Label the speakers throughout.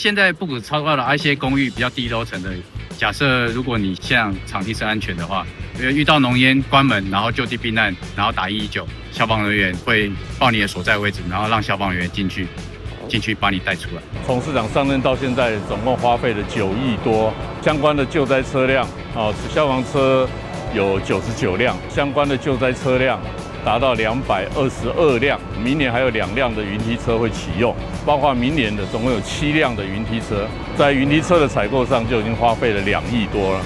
Speaker 1: 現在不止超高了，一些公寓比較低樓層的，假設如果你現場地是安全的話，遇到濃煙關門，然後就地避難，然後打119，消防人員會報你的所在位置，然後讓消防員進去把你帶出來。
Speaker 2: 從市長上任到現在，總共花費了9億多，相關的救災車輛啊，消防車有99輛，相關的救災車輛達到222輛，明年還有2輛的雲梯車會啟用，包括明年的總共有7輛的雲梯車，在雲梯車的採購上就已經花費了2億多了，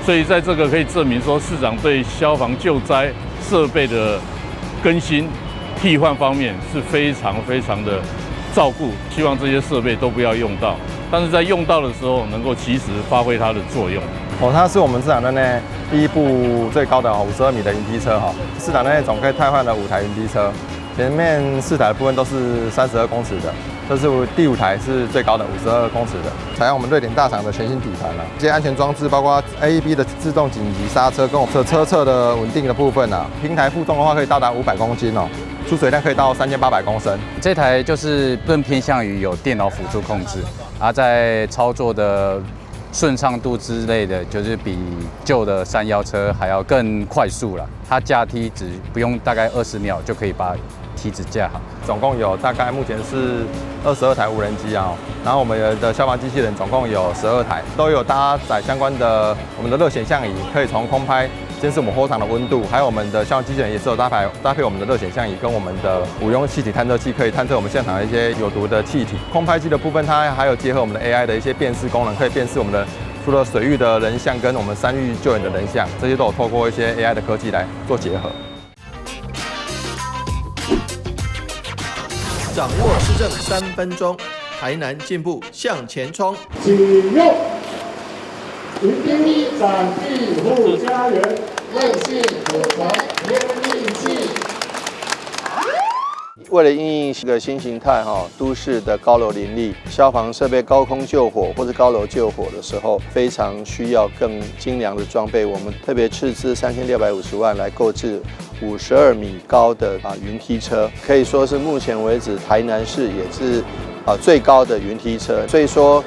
Speaker 2: 所以在這個可以證明說，市長對消防救災設備的更新替換方面是非常非常的照顧，希望這些設備都不要用到，但是在用到的時候能夠及時發揮它的作用。
Speaker 3: 哦，它是我們市場內第一部最高的52米的雲梯車哈。市場內總共汰換了5台雲梯車，前面4台的部分都是32公尺的，這是第五台是最高的52公尺的，採用我們瑞典大廠的全新底盤啦。這些安全裝置包括 AEB 的自動緊急剎車跟我們車側的穩定的部分啊，平台負重的話可以到達500公斤哦。出水量可以到3800公升。
Speaker 1: 這台就是更偏向於有電腦輔助控制，而在操作的順暢度之類的，就是比舊的山腰車還要更快速了。它架梯子不用大概20秒就可以把梯子架好。
Speaker 3: 總共有大概目前是22台無人機啊，然後我們的消防機器人總共有12台，都有搭載相關的我們的熱顯像儀，可以從空拍監視我們火場的溫度，還有我們的消防機器人也是有搭配我們的熱顯像儀跟我們的五用氣體探測器，可以探測我們現場的一些有毒的氣體。空拍機的部分，它還有結合我們的 AI 的一些辨識功能，可以辨識我們的除了水域的人像跟我們山域救援的人像，這些都有透過一些 AI 的科技來做結合。
Speaker 4: 掌握市政3分鐘，台南進步向前衝。
Speaker 5: 啟用雲梯展庇護家園，韌性火團天利器。
Speaker 4: 為了因應這個新形態哈，都市的高樓林立，消防設備高空救火或者高樓救火的時候，非常需要更精良的裝備。我們特別斥資3650萬來購置52米高的雲梯車，可以說是目前為止台南市也是最高的雲梯車。所以說，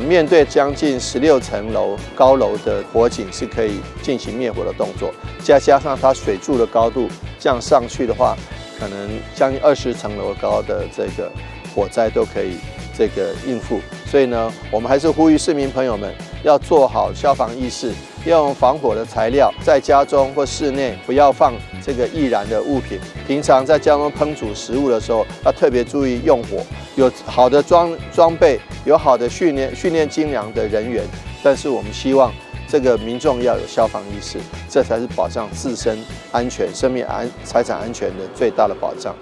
Speaker 4: 面對將近16層樓高樓的火警，是可以進行滅火的動作。再加上它水柱的高度這樣上去的話，可能將近20層樓高的這個火災都可以這個應付。所以呢，我們還是呼籲市民朋友們要做好消防意識，要用防火的材料，在家中或室內不要放這個易燃的物品。平常在家中烹煮食物的時候，要特別注意用火。有好的裝備，有好的訓練精良的人員，但是我們希望這個民眾要有消防意識，這才是保障自身安全、生命安、財產安全的最大的保障。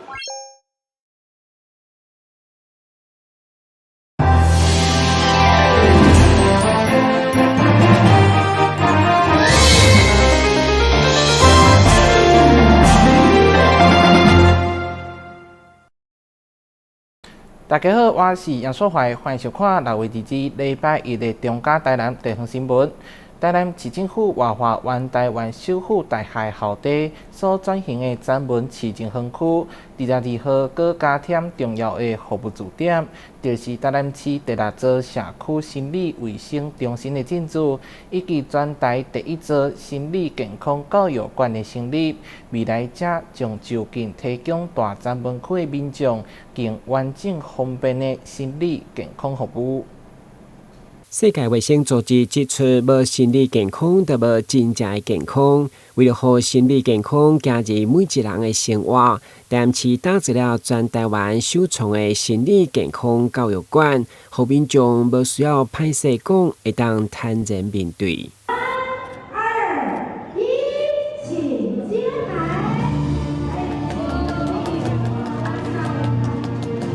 Speaker 6: 大家好，我是楊淑懷，歡迎收看6月22禮拜一的中嘉台南地方新聞。台南市政府活化原台灣首富大廈校地所轉型的展文市政園區，22號閣加添重要的服務據點，就是台南市第六座社區心理衛生中心的進駐，以及全台第一座心理健康教育館的成立。未來這將就近提供大展文區的民眾更完整方便的心理健康服務。
Speaker 7: 世界衛生組織指出，無心理健康，就無真正的健康。為了予心理健康加入每一人的生活，台南市打造了全台灣首創的心理健康教育館，予民眾無需要歹勢講，會當坦然面對。
Speaker 8: 三、二、一，請揭牌。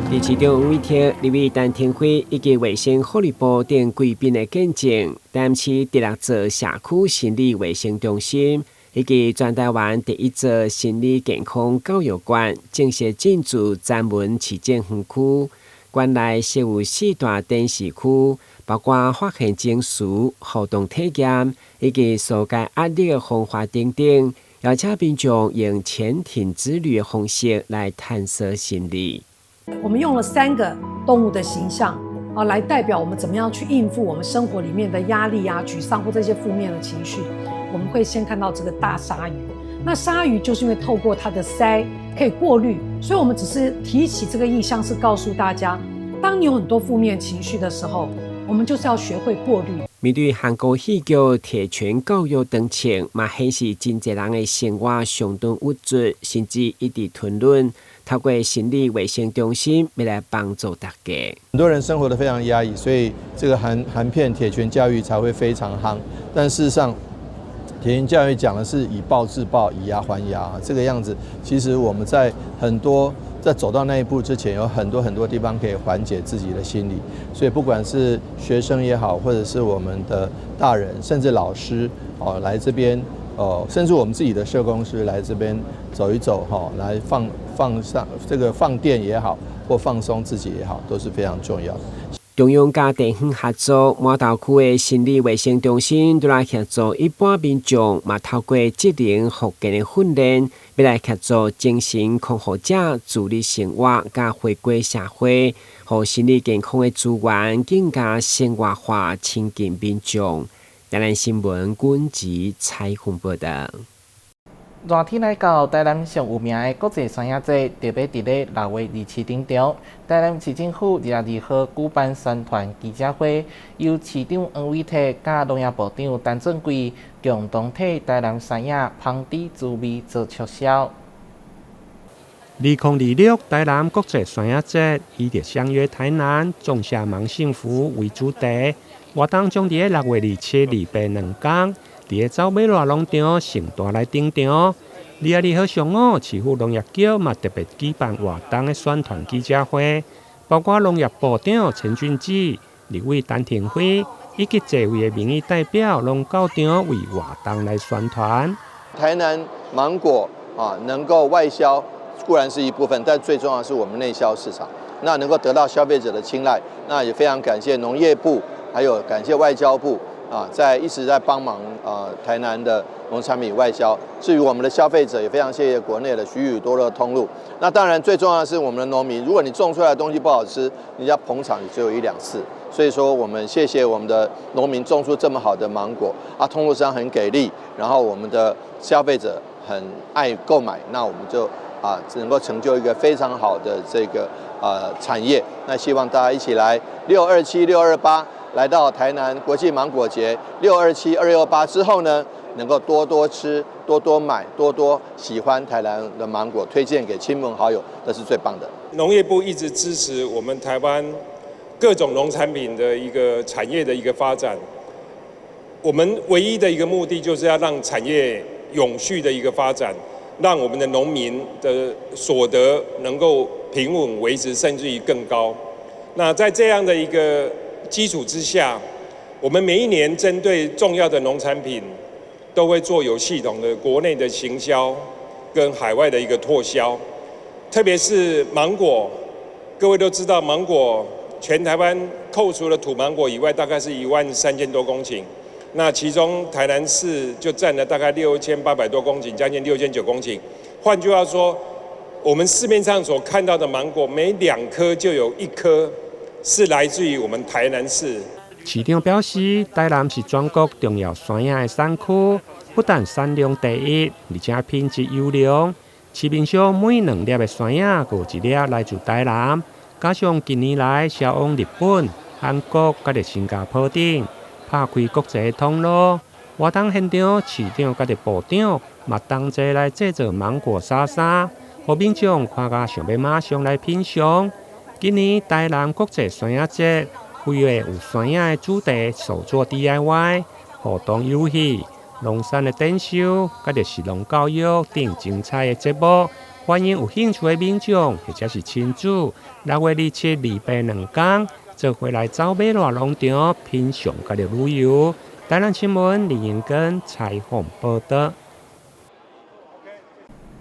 Speaker 7: 佇市長委託立委陳亭妃以及衛生福利部等貴賓的見證，台南市第六座社區心理衛生中心以及全台灣第一座心理健康教育館正式進駐展文市政園區。館內設有四大展示區，包括發現情緒、互動體驗以及紓解壓力的方法等等，邀請民眾用潛艇之旅的方式來探索心理。
Speaker 9: 我們用了三個動物的形象，啊，來代表我們怎麼樣去應付我們生活裡面的壓力啊、沮喪或這些負面的情緒。我們會先看到這個大鯊魚，那鯊魚就是因為透過它的鰓可以過濾，所以我們只是提起這個意象，是告訴大家，當你有很多負面情緒的時候，我們就是要學會過濾。
Speaker 7: 面對韓國戲劇《鐵拳教育》當前，嘛顯示真濟人的生活相當鬱卒，甚至一直吞忍。透過心理衛生中心，欲來幫助大家。
Speaker 4: 很多人生活得非常壓抑，所以這個韓片《鐵拳教育》才會非常夯。但事實上，鐵拳教育講的是以暴制暴，以牙還牙這個樣子。其實我們在很多在走到那一步之前，有很多很多地方可以緩解自己的心理。所以不管是學生也好，或者是我們的大人，甚至老師哦，來這邊哦，甚至我們自己的社工師來這邊走一走哈，來放上這個放電也好，或放鬆自己也好，都是非常重要的。
Speaker 7: 中央佮地方合作，滿投區的心理衛生中心都來協助一般民眾，嘛透過職能復健的訓練，欲來協助精神康復者自理生活，佮回歸社會，予心理健康的資源更加生活化，親近民眾。台南新聞軍籍採訪報道。
Speaker 6: 熱天來到，台南上有名的國際山仔節，特別佇咧6月27登場。台南市政府22號舉辦宣傳記者會，由市長黃偉哲佮農業部長陳俊貴共同替台南山仔芳知滋味做促銷。
Speaker 10: 2026台南國際山仔節，以著相約台南，種下芒幸福為主題，活動將佇咧6月27、28兩工，佇咧走馬熱農場盛大來登場。22號上午，市府農業局嘛特別舉辦活動的宣傳記者會，包括農業部長陳俊志、立委陳亭妃以及濟位的民意代表，攏到場為活動來宣傳。
Speaker 4: 台南芒果啊，能夠外銷固然是一部分，但最重要的是我們內銷市場，那能夠得到消費者的青睞，那也非常感謝農業部，還有感謝外交部啊，在一直在幫忙啊台南的農產品外銷。至於我們的消費者，也非常謝謝國內的許許多多的通路。那當然最重要的是我們的農民，如果你種出來的東西不好吃，人家捧場也只有一兩次。所以說，我們謝謝我們的農民種出這麼好的芒果啊，通路商很給力，然後我們的消費者很愛購買，那我們就啊能夠成就一個非常好的這個產業。那希望大家一起來627、628來到台南國際芒果節，627、268之後呢，能夠多多吃、多多買、多多喜歡台南的芒果，推薦給親朋好友，這是最棒的。
Speaker 11: 農業部一直支持我們台灣各種農產品的一個產業的一個發展。我們唯一的一個目的就是要讓產業永續的一個發展，讓我們的農民的所得能夠平穩維持，甚至於更高。那在這樣的一個基礎之下，我們每一年針對重要的農產品，都會做有系統的國內的行銷跟海外的一個拓銷。特別是芒果，各位都知道，芒果全台灣扣除了土芒果以外，大概是1萬3千多公頃。那其中台南市就佔了大概6800多公頃，將近6900公頃。換句話說，我們市面上所看到的芒果，每2顆就有1顆是來自於我們台南市。
Speaker 10: 市長表示，台南是全國重要山仔的產區，不但產量第一，而且品質優良。市面上每兩粒的山仔，就有一粒來自台南。加上近年來銷往日本、韓國、佮著新加坡等，拍開國際通路。活動現場，市長佮著部長嘛同齊來製作芒果沙沙，予民眾看甲想欲馬上來品嚐。今年台南國際山仔節，圍繞有山仔的主題，手作 DIY、互動遊戲、農產的展售，佮著食農教育等精彩的節目，歡迎有興趣的民眾或者是親子，6月27、28兩工，做伙來走馬熱農場品嚐佮著旅遊。台南新聞林英根採訪報道。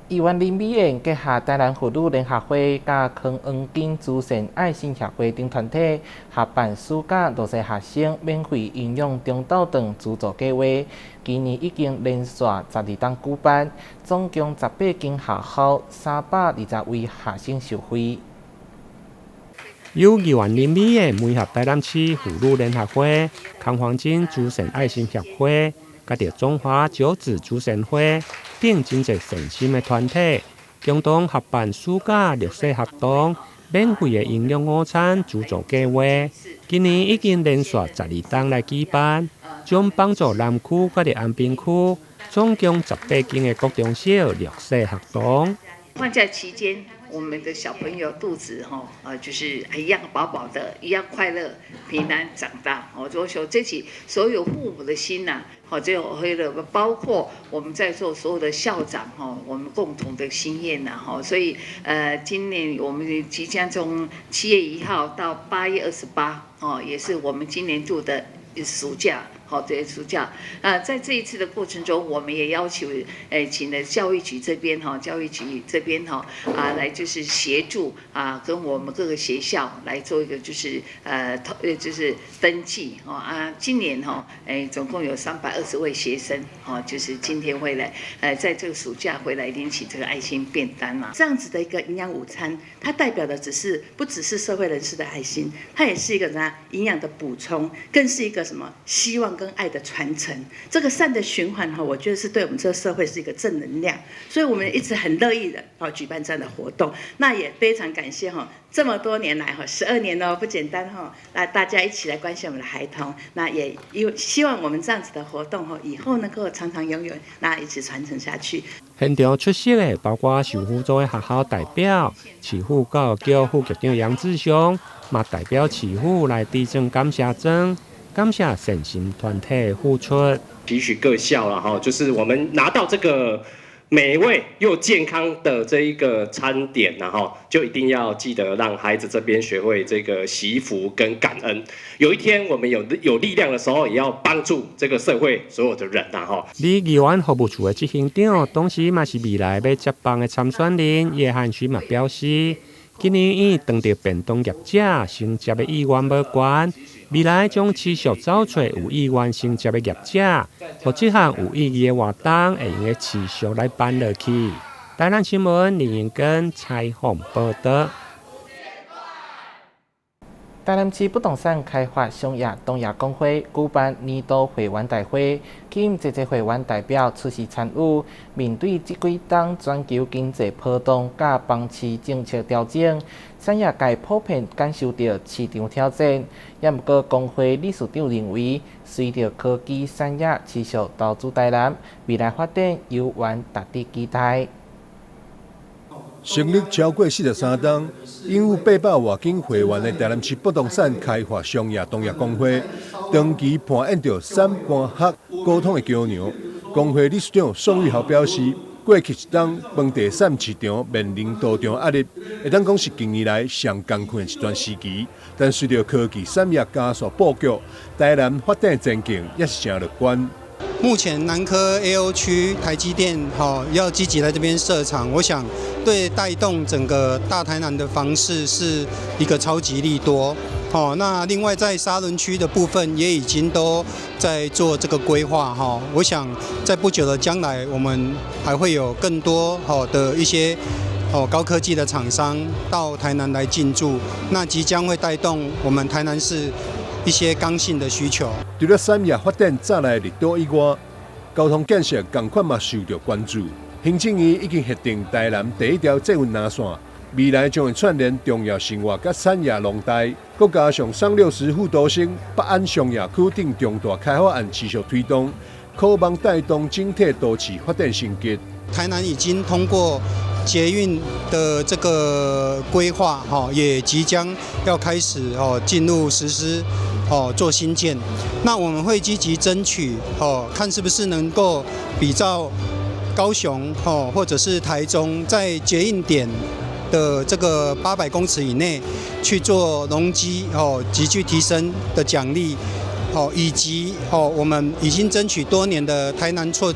Speaker 6: 議員林美燕結合台南婦女聯合會、佮康黃金慈善愛心協會等團體合辦暑假弱勢學生免費營養中晝頓資助計劃，今年已經連續12冬舉辦，總共18間學校320位學生受惠。
Speaker 10: 有議員林美的媒合台南市婦女聯合會、康黃金慈善愛心協會，佮著中華九子慈善會等真濟善心的團體，共同合辦暑假綠色學堂免費的營養午餐資助計劃。今年已經連續12冬來舉辦，將幫助南區佮著安平區總共18間的國中小綠色學堂。
Speaker 12: 放假期間，我們的小朋友肚子哈，就是一樣飽飽的，一樣快樂、平安長大。我說這是所有父母的心吶，好，這個了，包括我們在座所有的校長哈，我們共同的心願吶，哈，所以今年我們即將從7月1號到8月28，哦，也是我們今年度的暑假。好，這暑假啊，在這一次的過程中，我們也要求，請了教育局這邊哈，教育局這邊哈，啊，來就是協助啊，跟我們各個學校來做一個就是就是登記哦啊，今年哈，總共有320位學生，哦，就是今天會來，在這個暑假會來領取這個愛心便當嘛。
Speaker 13: 這樣子的一個營養午餐，它代表的只是不只是社會人士的愛心，它也是一個什麼營養的補充，更是一個什麼希望跟愛的傳承，這個善的循環哈，我覺得是對我們這個社會是一個正能量，所以我們一直很樂意的哦舉辦這樣的活動。那也非常感謝哈，這麼多年來哈，12年哦不簡單哈，那大家一起來關心我們的孩童，那也有希望我們這樣子的活動哈，以後能夠長長久久，那一直傳承下去。
Speaker 10: 現場出席的包括受輔助的學校代表、市府教育局副局長楊志雄，嘛代表市府來致贈感謝狀。感謝善心團體付出。
Speaker 14: 期許各校了哈，就是我們拿到這個美味又健康的這一個餐點，然後就一定要記得讓孩子這邊學會這個惜福跟感恩。有一天我們有力量的時候，也要幫助這個社會所有的人呐哈。
Speaker 10: 李議員服務處的執行長，同時嘛是未來欲接棒的參選人葉漢勳嘛表示，今年伊當著便當業者承接的意願無懸，未來將持續找揣有意願承接的業者，予這項有意義的活動會用得持續來辦落去。台南新聞林英根採訪報導。
Speaker 6: 台南市不動產開發商業同業公會舉辦年度會員大會，吸引濟濟會員代表出席參與。面對這幾冬全球經濟波動佮房市政策調整，產業界普遍感受著市場挑戰。也毋過，公會理事長認為，隨著科技產業持續投資台南，未來發展猶原值得期待。
Speaker 15: 成立超過43冬，擁有800外間會員的台南市不動產開發商業同業公會，長期扮演著產官學溝通的橋梁。公會理事長宋玉豪表示，過去一冬房地產市場面臨多重壓力，會當講是近年來上艱困的一段時期。但隨著科技產業加速布局，台南發展前景也是誠樂觀。
Speaker 16: 目前南科 AO 區台積電吼要積極來這邊設廠，我想對帶動整個大台南的房市是一個超級利多。哦，那另外在沙崙區的部分也已經都在做這個規劃哈。我想在不久的將來，我們還會有更多好的一些哦高科技的廠商到台南來進駐，那即將會帶動我們台南市一些剛性的需求。
Speaker 15: 除了產業發展帶來利多以外，交通建設仝款嘛受著關注。行政院已經核定台南第一條捷運藍線，未來將會串聯重要生活佮產業廊帶，閣加上雙60副都心、北安商業區等重大開發案持續推動，可望帶動整體都市發展升級。
Speaker 16: 台南已經通過捷運的這個規劃，哈，也即將要開始哦進入實施，哦做興建。那我們會積極爭取，哦看是不是能夠比照高雄，哦或者是台中，在捷運點的這個800公尺以內去做容積哦急劇提升的獎勵，哦以及哦我們已經爭取多年的台南錯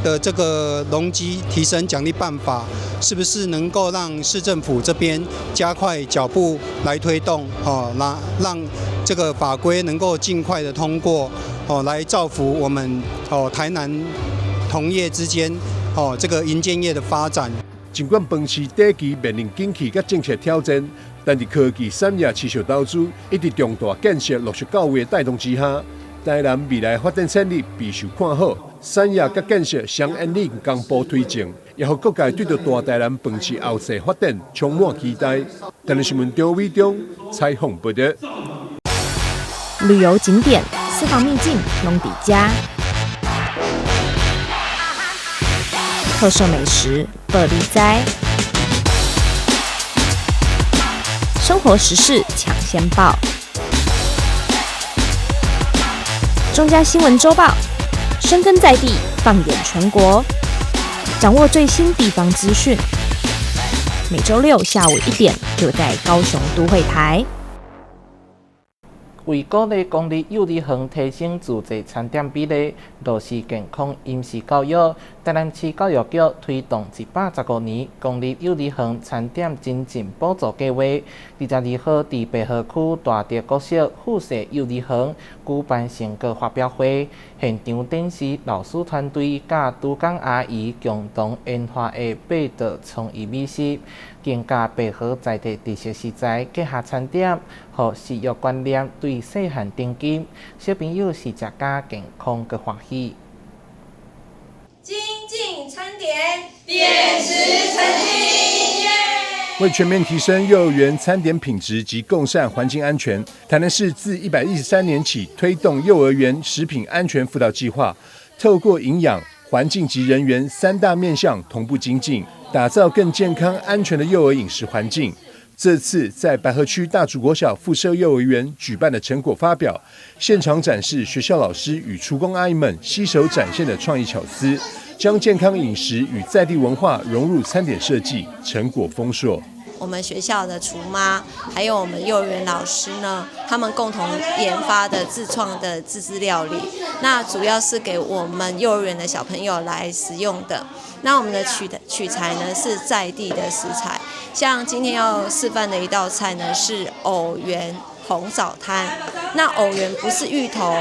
Speaker 16: 的這個容積提升獎勵辦法，是不是能夠讓市政府這邊加快腳步來推動？哦，那讓這個法規能夠盡快的通過，哦，來造福我們哦台南同業之間哦這個營建業的發展。
Speaker 15: 儘管房市短期面臨景氣佮政策挑戰，但佇科技產業持續投資以及重大建設陸續到位的帶動之下，台南未來發展潛力備受看好，產業佮建設雙引領同步推進，也予各界對著大台南飯市後續發展充滿期待。台南新聞張偉忠採訪報導。
Speaker 17: 旅遊景點、私房秘境攏佇遮，特色美食報你知，生活時事搶先報，中嘉新聞週報，深耕在地，放眼全國，掌握最新地方資訊。每週六下午1點，就在高雄都會台。
Speaker 6: 為鼓勵公立幼兒園提升自製餐點比例，落實健康飲食教育，台南市教育局推動115年公立幼兒園餐點精進補助計劃。22號佇白河區大竹國小附設幼兒園舉辦成果發表會，現場展示老師團隊佮廚工阿姨共同研發的八道創意美食，更佮白河在地特色食材結合餐點，予食育觀念對細漢奠基，小朋友是食甲健康閣歡喜。
Speaker 18: 精進餐點，點石成金。
Speaker 15: 為全面提升幼兒園餐點品質及共善環境安全，台南市自113年起推動幼兒園食品安全輔導計劃，透過營養、環境及人員三大面向同步精進，打造更健康安全的幼兒飲食環境。這次在白河區大竹國小附設幼兒園舉辦的成果發表，現場展示學校老師與廚工阿姨們攜手展現的創意巧思，將健康飲食與在地文化融入餐點設計，成果豐碩。
Speaker 19: 我們學校的廚媽，還有我們幼兒園老師呢，他們共同研發的自創的自製料理，那主要是給我們幼兒園的小朋友來食用的。那我們的取材呢是在地的食材，像今天要示範的一道菜呢是藕圓紅棗湯。那藕圓不是芋頭，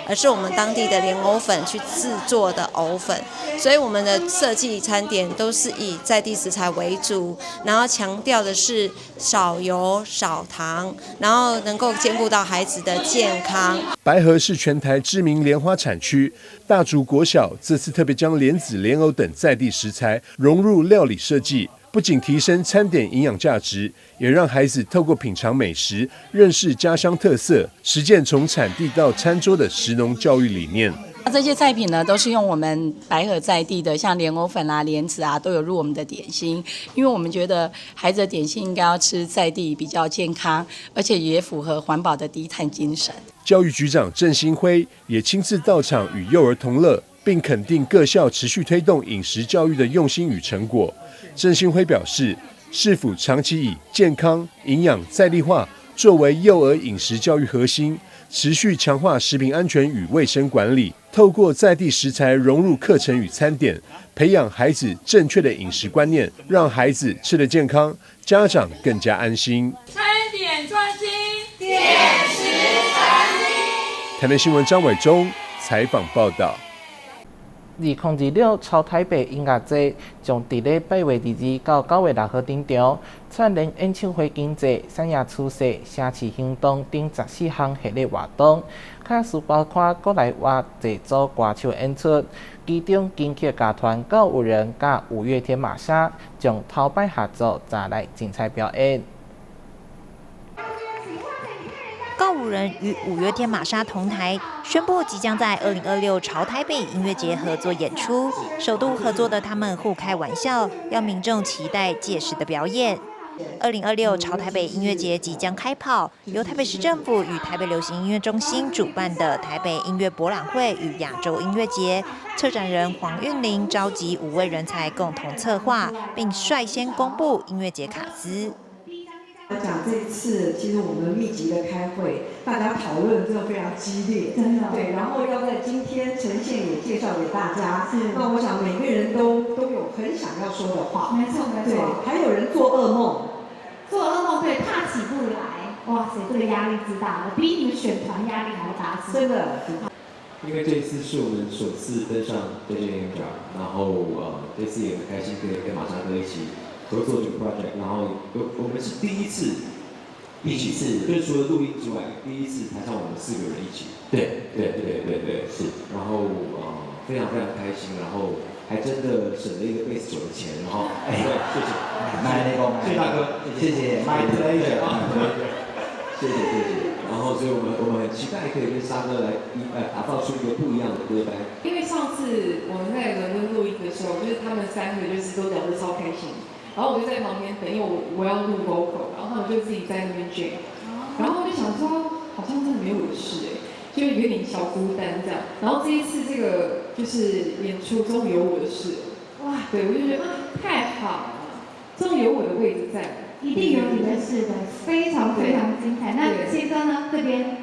Speaker 19: 而是我們當地的蓮藕粉去製作的藕粉，所以我們的設計餐點都是以在地食材為主，然後強調的是少油少糖，然後能夠兼顧到孩子的健康。
Speaker 15: 白河是全台知名蓮花產區，大竹國小這次特別將蓮子、蓮藕等在地食材融入料理設計。不僅提升餐點營養價值，也讓孩子透過品嘗美食，認識家鄉特色，實踐從產地到餐桌的食農教育理念。
Speaker 20: 那這些菜品呢，都是用我們白河在地的，像蓮藕粉啊、蓮子啊，都有入我們的點心。因為我們覺得孩子的點心應該要吃在地比較健康，而且也符合環保的低碳精神。
Speaker 15: 教育局長鄭新輝也親自到場與幼兒同樂，並肯定各校持續推動飲食教育的用心與成果。鄭新輝表示，市府長期以健康、營養、在地化作為幼兒飲食教育核心，持續強化食品安全與衛生管理，透過在地食材融入課程與餐點，培養孩子正確的飲食觀念，讓孩子吃得健康，家長更加安心。
Speaker 18: 餐點創新，點石成金。
Speaker 15: 台南新聞張偉忠採訪報道。
Speaker 6: 2026潮台北音樂節將佇咧8月22到9月6號登場，串聯演唱會經濟、產業趨勢、城市行動等14項系列活動，卡司包括國內外濟組歌手演出，其中金曲樂團告五人佮五月天瑪莎將頭擺合作，帶來精彩表演。
Speaker 21: 告五人與五月天瑪莎同台，宣布即將在2026潮台北音樂節合作演出。首度合作的他們互開玩笑，要民眾期待屆時的表演。2026潮台北音樂節即將開跑，由台北市政府與台北流行音樂中心主辦的台北音樂博覽會與亞洲音樂節，策展人黃韻玲召集5位人才共同策劃，並率先公布音樂節卡司。
Speaker 22: 講這次其實我們密集的開會，大家討論真的非常激烈，
Speaker 8: 真的
Speaker 22: 對，然後要在今天呈現也介紹給大家。那我想每個人都有很想要說的話，
Speaker 8: 沒錯沒錯。
Speaker 22: 對，還有人做噩夢，
Speaker 8: 做噩夢對，怕起不來，哇塞，這個壓力之大，比你們選團壓力還大。
Speaker 22: 真的。
Speaker 23: 因為這一次是我們首次登上 JJMR，然後這次也很開心可以跟瑪莎哥一起合作這個 project，然後我們是第一次第一次，就除了录音之外，第一次台上我们四個人一起。
Speaker 1: 對對對對對，是。
Speaker 23: 然後非常非常開心，然後還真的省了一個貝斯手的錢，然後哎，謝謝，
Speaker 1: 麥那個，
Speaker 23: 謝謝大哥，
Speaker 1: 謝謝，My pleasure，
Speaker 23: 謝謝謝謝。然後所以我們很期待可以跟沙哥來打造出一個不一樣的歌單。
Speaker 2: 因為上次我們在倫敦錄音的時候，就是他們三個就是都聊得超開心，然後我就在旁邊等，因為我要錄 vocal，然後他們就自己在那邊 jam，然後我就想說，好像真的沒有我的事哎，就有點小孤單這樣。然後這一次這個就是演出終於有我的事，哇，對我就覺得啊太好了，終於有我的位置在。
Speaker 8: 一定有你的事的，非常非常精彩。那憲哥呢？這邊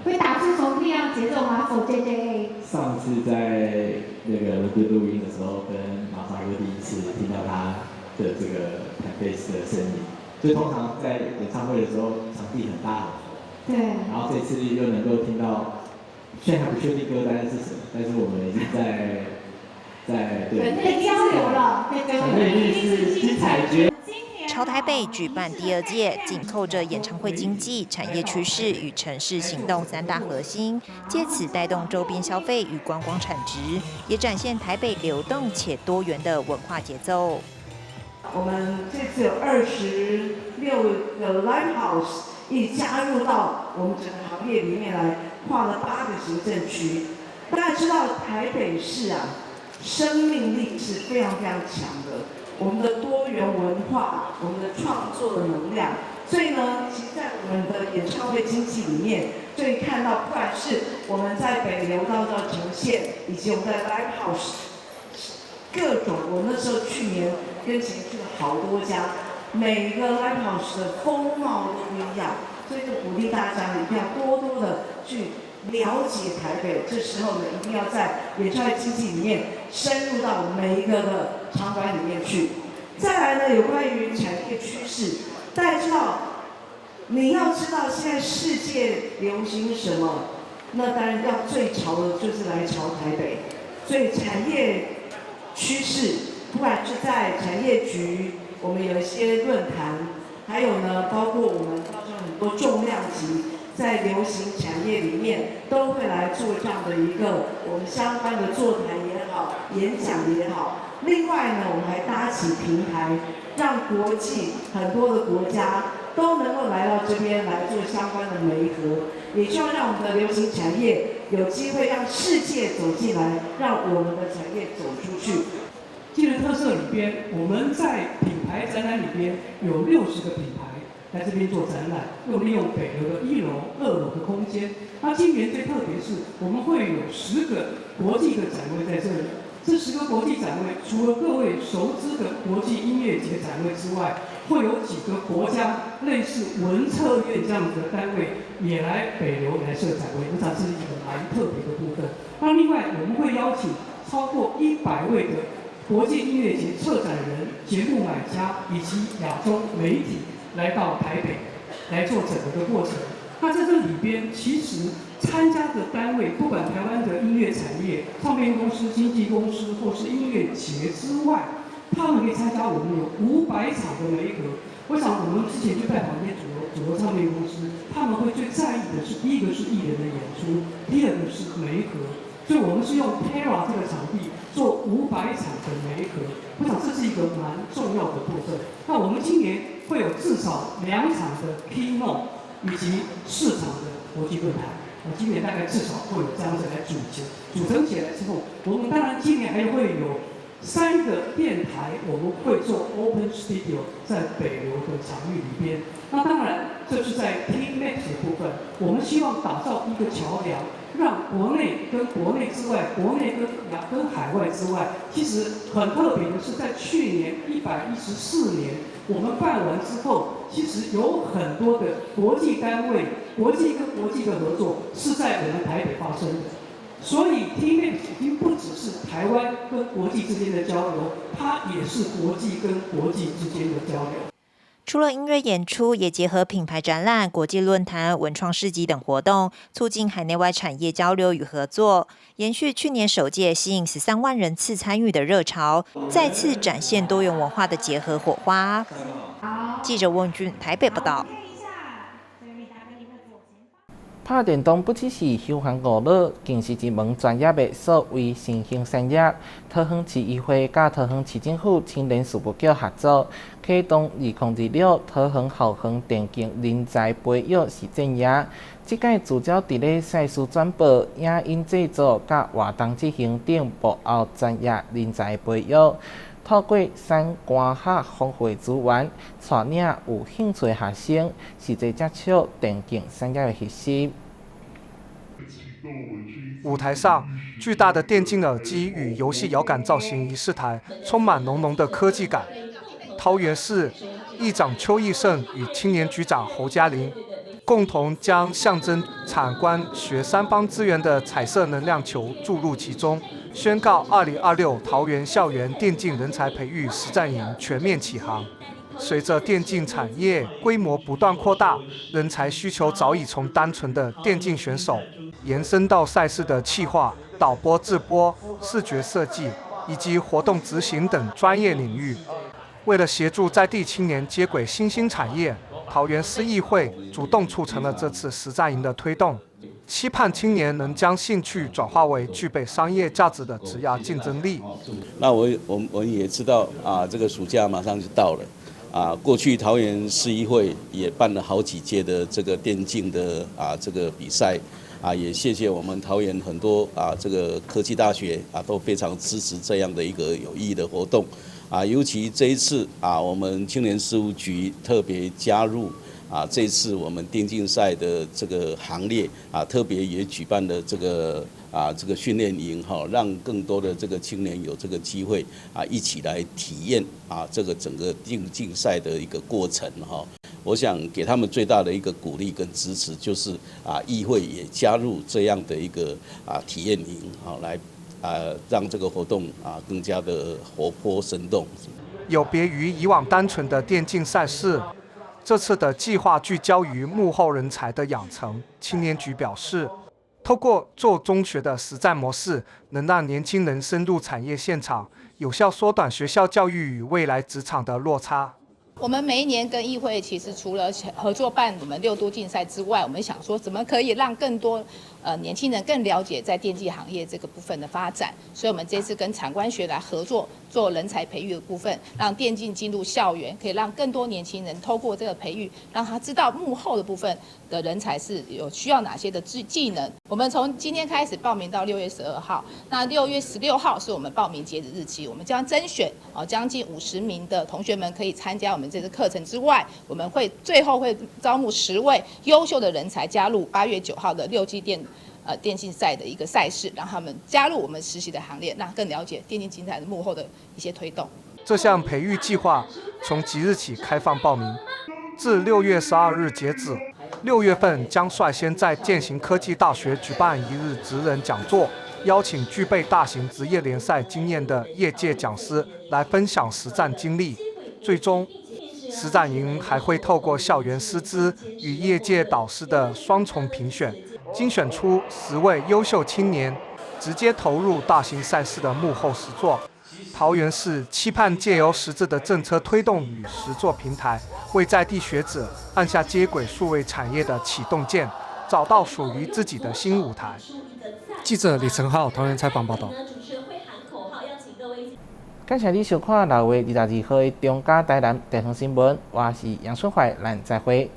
Speaker 8: 會打出什麼不一樣節奏嗎？For JJA。
Speaker 1: 上次在那個倫敦錄音的時候，跟瑪莎哥第一次聽到他的這個彈貝斯的聲音，就通常在演唱會的時候，場地很大很。
Speaker 8: 對。
Speaker 1: 然後這次又能夠聽到，雖然還不確定歌單是什麼，但是我們已經在對。
Speaker 8: 在交流了，在交流。
Speaker 1: 反正一定是精彩絕。
Speaker 21: 潮台北舉辦第二屆，緊扣着演唱會經濟、產業趨勢與城市行動三大核心，借此帶動周邊消費與觀光產值，也展現台北流動且多元的文化節奏。
Speaker 22: 我們這次有26個 live house 一加入到我們整個行業裡面來，跨了8個行政區。大家知道台北市啊，生命力是非常非常強的。我們的多元文化，我們的創作的能量，所以呢，其實，在我們的演唱會經濟裡面，就會看到，不管是我們在北流到呈現，以及我們在 live house，各種，我那時候去年跟前去了好多家，每個 live house 的風貌都不一樣，所以就鼓勵大家一定要多多的去了解台北。這時候呢，一定要在演唱會經濟裡面深入到每一個的場館裡面去。再來呢，有關於產業趨勢，大家知道，你要知道現在世界流行什麼，那當然要最潮的就是來潮台北。所以產業趨勢，不管是在產業局，我們有一些論壇，還有呢，包括我們到時候很多重量級。在流行產業裡面，都會來做這樣的一個我們相關的座談也好，演講也好。另外呢，我們還搭起平台，讓國際很多的國家都能夠來到這邊來做相關的媒合，也希望讓我們的流行產業有機會讓世界走進來，讓我們的產業走出去。
Speaker 3: 今年特色裡邊，我們在品牌展覽裡邊有60個品牌來這邊做展覽，又利用北流的1樓、2樓的空間。那今年最特別是，我們會有10個國際的展位在這裡。這10個國際展位，除了各位熟知的國際音樂節展位之外，會有幾個國家類似文策院這樣子的單位也來北流來設展位，我想這是一個蠻特別的部分。那另外，我們會邀請超過100位的國際音樂節策展人、節目買家以及亞洲媒體來到台北來做整個的過程。那在這裡邊，其實參加的單位，不管台灣的音樂產業、唱片公司、經紀公司或是音樂節之外，他們可以參加我們有500場的媒合。我想我們之前去拜訪一些主流唱片公司，他們會最在意的是，第一個是藝人的演出，第二個是媒合。所以我們是用 Terra 這個場地做500場的媒合，我想這是一個蠻重要的部分。那我們今年會有至少2場的 Keynote 以及4場的國際論壇。我今年大概至少會有這樣子來組成，組成起來之後，我們當然今年還會有3個電台，我們會做 Open Studio 在北流的場域裡邊。那當然，這是在 TMAX 的部分，我們希望打造一個橋梁，讓國內跟國內之外，國內跟海外之外，其實很特別的是，在去年114年我們辦完之後，其實有很多的國際單位、國際跟國際的合作是在我們台北發生的。所以 TMAX 已經不只是台灣跟國際之間的交流，它也是國際跟國際之間的交流。
Speaker 21: 除了音樂演出，也結合品牌展覽、國際論壇、文創市集等活動，促進海內外產業交流與合作。延續去年首屆吸引13萬人次參與的熱潮，再次展現多元文化的結合火花。記者翁俊台北報道。
Speaker 6: 拍電動不只是休閒娛樂，更是一門專業的數位新興產業。桃園市議會佮桃園市政府青年事務局合作，啟動2026桃園校園電競人才培育實戰營。這屆聚焦佇咧賽事轉播、影音製作佮活動執行等幕後專業人才培育。透過產官學豐富的資源，帶領有興趣的學生實際接觸電競產業的核心。
Speaker 5: 舞台上，巨大的電競耳機與遊戲搖桿造型儀式台，充滿濃濃的科技感。桃園市議長邱奕勝與青年局長侯嘉玲共同將象徵產官學三方資源的彩色能量球注入其中，宣告2026桃園校園電競人才培育實戰營全面啟航。隨着電競產業規模不斷擴大，人才需求早已從單純的電競選手延伸到賽事的企劃、導播、製播、視覺設計以及活動執行等專業領域。為了協助在地青年接軌新興產業，桃園市議會主動促成了這次實戰營的推動，期盼青年能將興趣轉化為具備商業價值的職涯競爭力。
Speaker 7: 那我也知道啊，這個暑假馬上就到了啊。過去桃園市議會也辦了好幾屆的這個電競的啊這個比賽啊，也謝謝我們桃園很多啊這個科技大學啊都非常支持這樣的一個有意義的活動。啊，尤其這一次啊，我們青年事務局特別加入啊，這次我們電競賽的這個行列啊，特別也舉辦了這個啊這個訓練營哈，讓更多的這個青年有這個機會啊，一起來體驗啊這個整個電競賽的一個過程哈。我想給他們最大的一個鼓勵跟支持，就是啊，議會也加入這樣的一個啊體驗營好來。啊，讓這個活動啊更加的活潑生動。
Speaker 5: 有別於以往單純的電競賽事，這次的計劃聚焦於幕後人才的養成。青年局表示，透過做中學的實戰模式，能讓年輕人深入產業現場，有效縮短學校教育與未來職場的落差。
Speaker 9: 我們每一年跟議會其實除了合作辦我們六都競賽之外，我們想說怎麼可以讓更多年輕人更了解在電競行業這個部分的發展，所以我們這次跟產官學來合作做人才培育的部分，讓電競進入校園，可以讓更多年輕人透過這個培育，讓他知道幕後的部分的人才是有需要哪些的技能。我們從今天開始報名到6月12號，那6月16號是我們報名截止日期，我們將甄選將近50名的同學們可以參加我們這次課程之外，我們會最後會招募10位優秀的人才加入8月9號的6季電競賽的一個賽事，讓他們加入我們實習的行列，讓更了解電競競賽的幕後的一些推動。
Speaker 5: 這項培育計劃從即日起開放報名，至6月12日截止。6月份將率先在健行科技大學舉辦一日職人講座，邀請具備大型職業聯賽經驗的業界講師來分享實戰經歷。最終，實戰營還會透過校園師資與業界導師的雙重評選，精選出10位優秀青年，直接投入大型賽事的幕後實作。桃園市期盼借由實質的政策推動與實作平台，為在地學子按下接軌數位產業的啟動鍵，找到屬於自己的新舞台。記者李成浩桃園採訪報道。
Speaker 6: 感謝你收看6月22號的中嘉台南地方新聞，我是楊春懷，咱再會。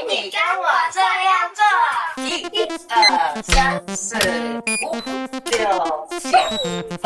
Speaker 24: 你跟我這樣做，1、2、3、4、5、6、7、8。